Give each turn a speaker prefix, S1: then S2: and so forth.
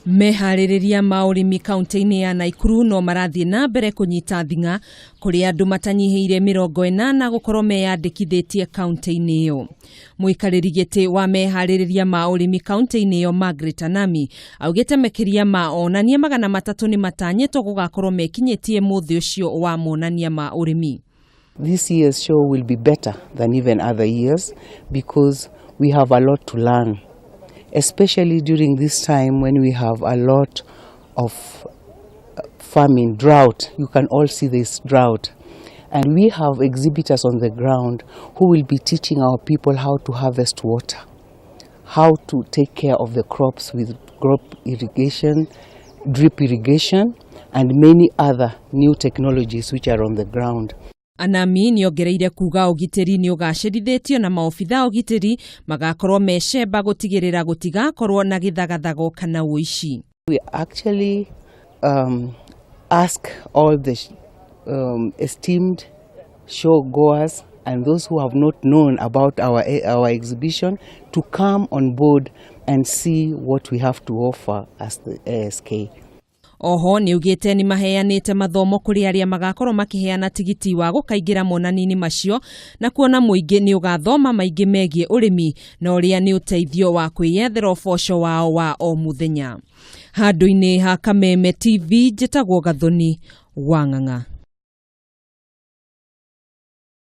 S1: Meharĩrĩria ma ũrĩmi kaunti-inĩ ya Naikuru no marathiĩ na mbere kũnyita thing'a kũrĩ andũ matanyihĩire 80 gũkorwo meyandĩkithĩtie kaunti-inĩ ĩyo. Mũikarĩri gĩtĩ wa meharĩrĩria ma ũrĩmi kaunti-inĩ ĩyo Margaret Anami augĩte makĩria ma onania 300 nĩ matanyĩtwo gũgakorwo mekinyĩtie mũthĩ ũcio wa monania ma ũrĩmi.
S2: This year's show will be better than even other years because we have a lot to learn, especially during this time when we have a lot of famine, drought. You can all see this drought. And we have exhibitors on the ground who will be teaching our people how to harvest water, how to take care of the crops with crop irrigation, drip irrigation, and many other new technologies which are on the ground.
S1: Anami nĩongereire kuga ũgitĩri nĩ ũgacĩrithĩtio na maobitha ũgitĩri magakorwo mecemba gũtigĩrĩra gũtigakorwo na gĩthagathago kana ũici.
S2: We actually ask all the esteemed show goers and those who have not known about our exhibition to come on board and see what we have to offer as the ASK.
S1: Oho nĩaugĩte nĩ maheanĩte mathomo kũrĩ arĩa magakorwo makĩheana tigiti wa gũkaingĩra monani-inĩ macio na kuona mũingĩ nĩ ũgathoma maingĩ megiĩ ũrĩmi na ũrĩa nĩ ũteithio wa kwĩyethera ũboco wao wa o mũthenya. Handũ-inĩ ha Kameme TV, njĩtagwo Gathoni wa Ng'ang'a.